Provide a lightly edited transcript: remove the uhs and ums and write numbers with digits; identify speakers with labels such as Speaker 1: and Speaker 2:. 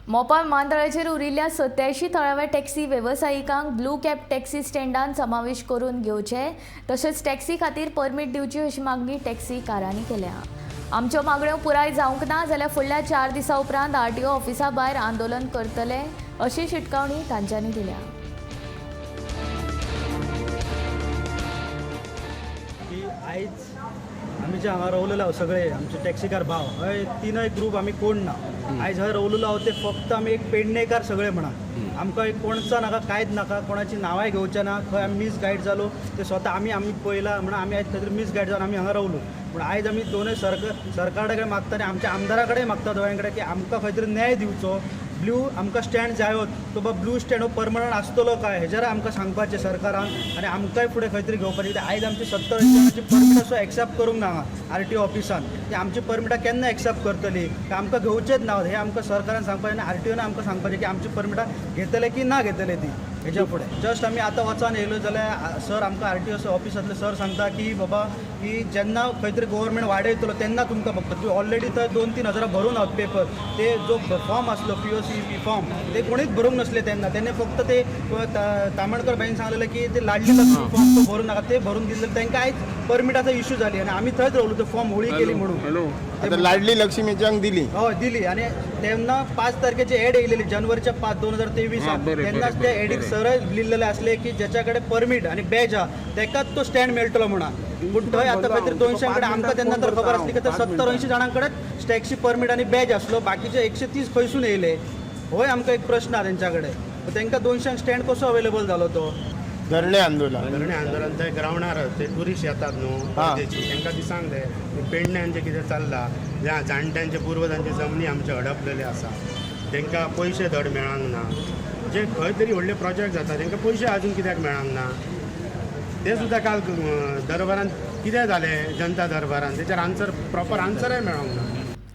Speaker 1: मोपा विमानतळाचेर उरिल्ल्या 87 थळाव्या taxi वेवसायिकांक blue cab taxi स्टँडान समावेश करून घेवचे, तशेंच टॅक्सी खातीर परमीट दिवची अशी मागणी टॅक्सी कारांनी केल्या. आमच्यो मागण्यो पुराय जावंक ना जाल्यार फुडल्या 4 दिसां उपरांत आरटीओ ऑफिसा भायर आंदोलन करतले अशी शिटकावणी तांच्यांनी दिल्या.
Speaker 2: की आयज आमी जे हांगा रावलेले आहो सगळे आमचे टॅक्सीकार भाव, हय तिनय ग्रूप आमी कोण ना, आयज हय रावलेलो आहो ते फक्त आमी एक पेडणेकार सगळे म्हणा. आमकां एक कोणचा नाका, कांयच नाका, कोणाची नांवांय घेवचें ना. खंय आमी मिसगायड जालो ते स्वता आमी आमी पळयलां म्हणून आमी आयज खंय तरी मिसगायड जावन आमी हांगा रावलो. पूण आयज आमी दोनय सरकारा कडेन मागता आनी आमच्या आमदारा कडेन मागता दोगां कडेन की आमकां खंय तरी न्याय दिवचो. ब्लू आमकां स्टँड जायोच, तो बाबा ब्लू स्टँड हो परमनंट आसतलो काय हेजेर आमकां सांगपाचें सरकारान आनी आमकांय फुडें खंय तरी घेवपाचें. कित्याक आयज आमची 70 जाणांची परमिटां सुद्दां एक्सेप्ट करूंक ना आर टी ओ ऑफिसान. ती आमची परमिटां केन्ना एक्सेप्ट करतली काय आमकां घेवचेच ना हें आमकां सरकारान सांगपाचें आनी आर टी ओन आमकां सांगपाचें की आमची परमिटां घेतले की ना घेतले ती. हेज्या फुडें जस्ट आमी आतां वचोन येयलो जाल्यार सर आमकां आर टी ओ ऑफिसांतले सर सांगता की बाबा की जेन्ना खंय तरी गव्हर्मेंट वाडयतलो तेन्ना तुमकां फक्त तुमी ऑलरेडी थंय 2-3 हजारां भरून आहात पेपर. ते जो फॉर्म आसलो POC form ते कोणीच भरूंक नसले तेन्ना. तेन्ना फक्त ते तामणकर बाईन सांगलेले की ते लाडली लक्ष्मी फॉर्म तो भरून नाका, ते भरून दिले तांकां आयज परमिटाचो इशू जाली आनी आमी थंयच रावलो तो फॉर्म होळी केली म्हणून.
Speaker 3: आता लाडली लक्ष्मीच्यांक दिली.
Speaker 2: हय दिली आनी तेन्ना 5 तारखेची एड येयलेली जानेवारीच्या 5 2023 तेन्नाच त्या एडीक सरळ लिहिलेले असले की ज्याच्या कडेन परमीट आनी बॅज आहा तेकाच तो स्टँड मेळटलो म्हणून. पूण थंय आतां खंय तरी 200 कडेन आमकां तेन्ना तर खबर आसली की 70-80 जाणां कडेन टॅक्सी परमीट आनी बॅज आसलो, बाकीचे 130 खंयसून येयले होय आमकां एक प्रश्न आहा तेंच्या कडेन. तेंकां 200 स्टँड कसो अवेलेबल जालो तो?
Speaker 3: धरणे आंदोलन.
Speaker 4: धरणे आंदोलन थंय ग्रावंडार ते टुरिस्ट येतात न्हू परदेशी, तांकां दिसांक जाय पेडण्यांचें कितें चल्लां, ज्या जाणट्यांचे पुर्वजांचे जमनी आमचे हडपलेले आसा, तांकां पयशे धड मेळांक ना. जे खंय तरी व्हडले प्रोजेक्ट जाता तांकां पयशे अजून कित्याक मेळांक ना ते सुद्दां काल दरबारान कितें जालें जनता दरबारान तेचेर आन्सर प्रॉपर आन्सरय मेळोंक ना.